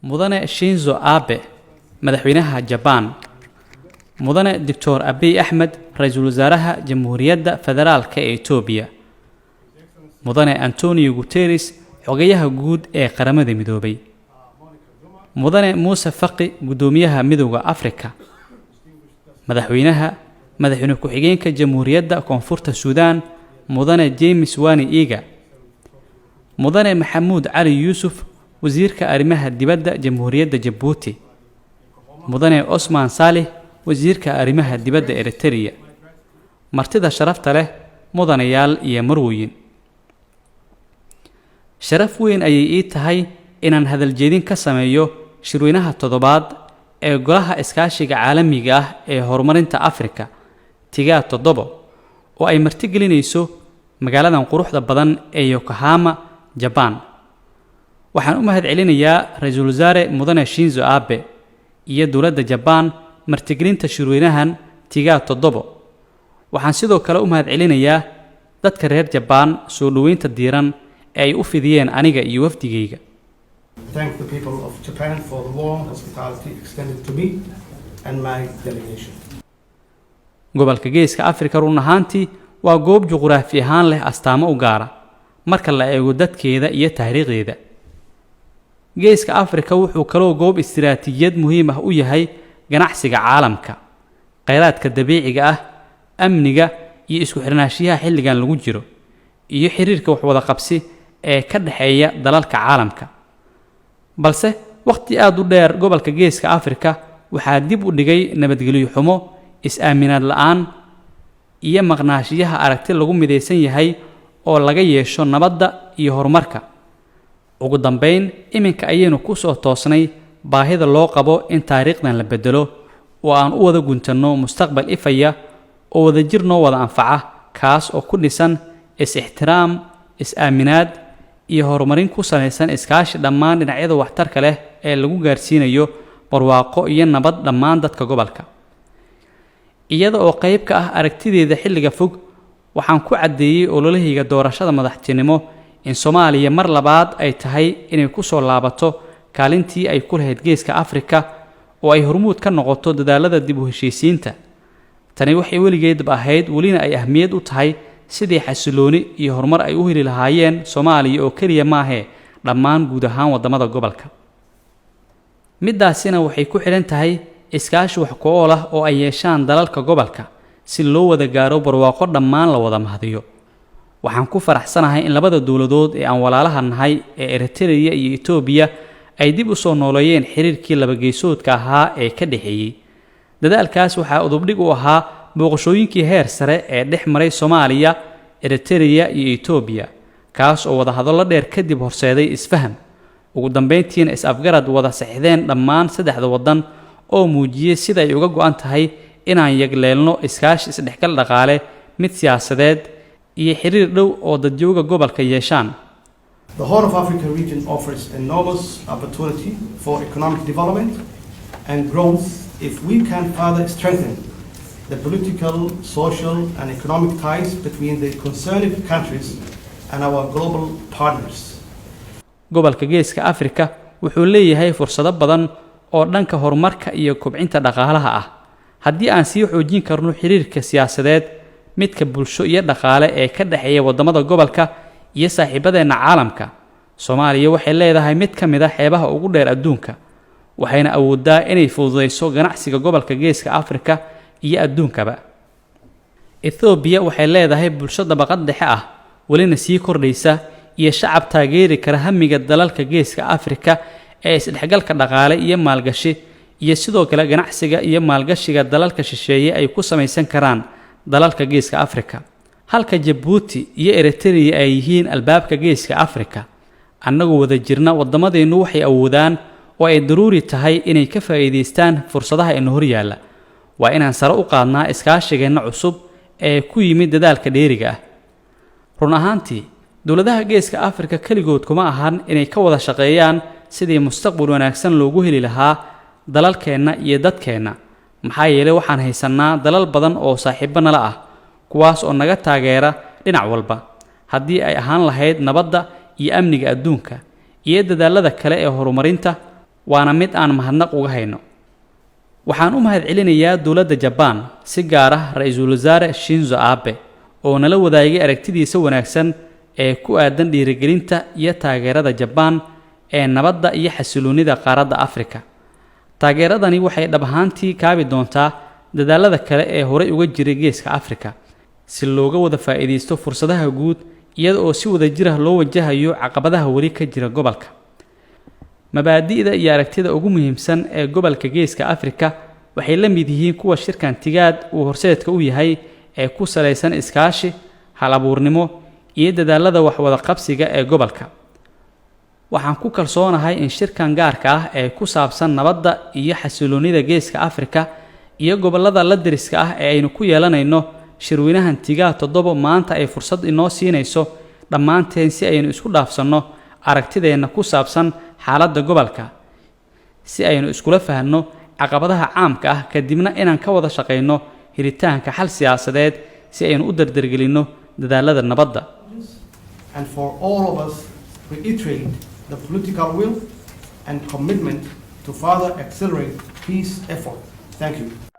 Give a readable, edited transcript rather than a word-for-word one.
Mudane Shinzo Abe, Madaxweynaha Jabaan, Mudane Doctor Abiy Axmed, Ra-iisul Wasaaraha Jamhuuriyadda Federaalka ee Etoobiya, Mudane Antonio Guterres, Xogayaha Guud ee Qaramada Midoobay, Mudane Muuse Faqi, Guddoomiyaha Midowda Afrika, Madaxweynaha, Madaxweyne ku-xigeenka Jamhuuriyadda Koonfurta Suudaan, Mudane James Wani Iga, Mudane Maxamuud Cali Yuusuf, Wasiirka Arrimaha Dibadda Jamhuuriyadda Jabuuti, Mudane Osman Saalix, Wasiirka Arrimaha Dibadda Eritereya, martida sharafta leh, mudanayaal iyo marwoyin, sharaf weyn ayay ii tahay inaan hadaljeedin ka sameeyo shirweynaha toddobaad ee Golaha Iskaashiga Caalamiga ah ee Horumarinta Afrika, TICAD 7, oo ay martigelinayso magaaladan quruxda badan ee Yokohama, Jabaan. Waxaan u mahad celinayaa Ra-iisul Wasaare Mudane Shinzo Abe iyo dowladda Jabaan martigelinta shirweynahan TICAD 7. Waxaan sidoo kale u mahad celinayaa dadka reer Jabaan soo dhoweynta diiran ee ay u fidiyeen aniga iyo wafdigayga. Thank the people of Japan for the warm hospitality extended to me and my delegation. Gobolka Geeska Afrika run ahaantii waa goob juquraafi ahaan leh astaamo u gaara marka la eego dadkeeda iyo taariikhdeeda. Geeska Afrika wuxuu kaloo goob istiraatiijiyad muhiim ah u yahay ganacsiga caalamka, kheyraadka dabiiciga ah, amniga iyo isku xirnaanshiyaha xilligan lagu jiro, iyo xiriirka waxwada qabsi ee ka dhexeeya dalalka caalamka. Balse wakhti aada u dheer gobolka Geeska Afrika waxaa dib u dhigay nabadgelyo xumo, is-aaminaad la-aan iyo maqnaashiyaha aragti lagu midaysan yahay oo laga yeesho nabadda iyo horumarka. Ugu dambayn, iminka ayaynu ku soo toosnay baahida loo qabo in taariikhdan la bedelo oo aan u wada guntanno mustaqbal ifaya oo wadajir noo wada anfaca, kaas oo ku dhisan is-ixtiraam, is-aaminaad iyo horumarin ku salaysan iskaashi dhammaan dhinacyada waxtarka leh ee lagu gaarsiinayo barwaaqo iyo nabad dhammaan dadka gobolka. Iyada oo qayb ka ah aragtideeda xilliga fog, waxaan ku caddeeyey ololahayga doorashada madaxtinimo in Soomaaliya mar labaad ay tahay inay ku soo laabato kaalintii ay ku lahayd Geeska Afrika oo ay hormuud ka noqoto dadaalada dib u heshiisiinta. Tani waxay weligeedba ahayd, welina ay ahmiyad u tahay sidii xasilooni iyo horumar ay u heli lahaayeen Soomaaliya oo keliya maahee, dhammaan guud ahaan waddamada gobolka. Middaasina waxay ku xidhan tahay iskaashi wax ku ool ah oo ay yeeshaan dalalka gobolka si loo wada gaaro barwaaqo dhammaan la wada mahadiyo. Waxaan ku faraxsanahay in labada dowladood ee aan walaalaha nahay ee Eritrea iyo Etoobiya ay dib u soo nooleeyeen xiriirkii labageysoodka ahaa ee ka dhexeeyey. Dadaalkaas waxaa udubdhig u ahaa booqashooyinkii heer sare ee dhex maray Soomaaliya, Eritrea iyo Etoobiya, kaas oo wadahadallo dheer kadib horseeday isfaham, ugu dambeyntiina is-afgarad wada saxdeen dhammaan saddexda waddan oo muujiyey sida ay uga go'an tahay inaan yagleelno iskaashi, isdhexgal dhaqaale, mid siyaasadeed iyo xiriir dhow oo dadjooga gobolka yeeshaan. The Horn of Africa region offers enormous opportunity for economic development and growth if we can further strengthen the political, social, and economic ties between the concerned countries and our global partners. Gobolka Geeska Afrika wuxuu leeyahay fursado badan oo dhanka horumarka iyo kobcinta dhaqaalaha ah haddii aan sii xoojin karno xiriirka siyaasadeed, midka bulsho iyo dhaqaale ee ka dhexeeya waddamada gobolka iyo saaxiibadeenna caalamka. Soomaaliya waxay leedahay mid ka mid a xeebaha ugu dheer adduunka, waxayna awooddaa inay fududeyso ganacsiga gobolka Geeska Afrika iyo adduunkaba. Ethoobiya waxay leedahay bulsho dabaqad dhexe ah, welina sii kordhaysa, iyo shacab taageeri kara hamiga dalalka Geeska Afrika ee isdhexgalka dhaqaale iyo maalgashi, iyo sidoo kale ganacsiga iyo maalgashiga dalalka shisheeye ay ku samaysan karaan dalalka Geeska Afrika. Halka Jabuuti iyo Eritrea ay yihiin albaabka Geeska Afrika, annagoo wada jirna waddamadeennu waxay awoodaan oo ay daruuri tahay inay ka faa'iidaystaan fursadaha ina horyaalla. Waa inaan sare u qaadnaa iskaashigeenna cusub ee ku yimid dadaalka dheeriga ah. Run ahaantii, dowladaha Geeska Afrika keligood kuma ahan inay ka wada shaqeeyaan sidii mustaqbal wanaagsan loogu heli lahaa dalalkeenna iyo dadkeenna, maxaa yeelay waxaan haysannaa dalal badan oo saaxiibo nala ah, kuwaas oo naga taageera dhinac walba, haddii ay ahaan lahayd nabadda iyo amniga adduunka iyo dadaalada kale ee horumarinta. Waana mid aan mahadnaq uga hayno. Waxaan u mahadcelinayaa dowladda Jabaan, si gaar ah Ra-iisul Wasaare Shinzo Abe, oo nala wadaagay aragtidiisa wanaagsan ee ku aadan dhiirigelinta iyo taageerada Jabaan ee nabadda iyo xasiloonnida qaaradda Afrika. Taageeradani waxay dhab ahaantii kaabi doontaa dadaalada kale ee horey uga jiray Geeska Afrika, si looga wada faa'iidaysto fursadaha guud, iyada oo si wada jir ah loo wajahayo caqabadaha weli ka jira gobolka. Mabaadi'da iyo aragtida ugu muhiimsan ee gobolka Geeska Afrika waxay la mid yihiin kuwa shirkan TIGAD uu horseedka u yahay, ee ku salaysan iskaashi, hal abuurnimo iyo dadaalada waxwada qabsiga ee gobolka. Waxaan ku kalsoonahay in shirkan gaarka ah ee ku saabsan nabadda iyo xasiloonnida Geeska Afrika iyo gobollada la deriska ah ee aynu ku yeelanayno shirweynahan TIGAD 7 maanta ay fursad inoo siinayso dhammaanteen si aynu isku dhaafsanno aragtideenna ku saabsan xaaladda gobolka, si aynu iskula fahanno caqabadaha caamka ah, kadibna inaan ka wada shaqayno helitaanka xal siyaasadeed, si aynu u dardargelinno dadaalada nabadda. And for all of us reiterate the political will and commitment to further accelerate peace effort. Thank you.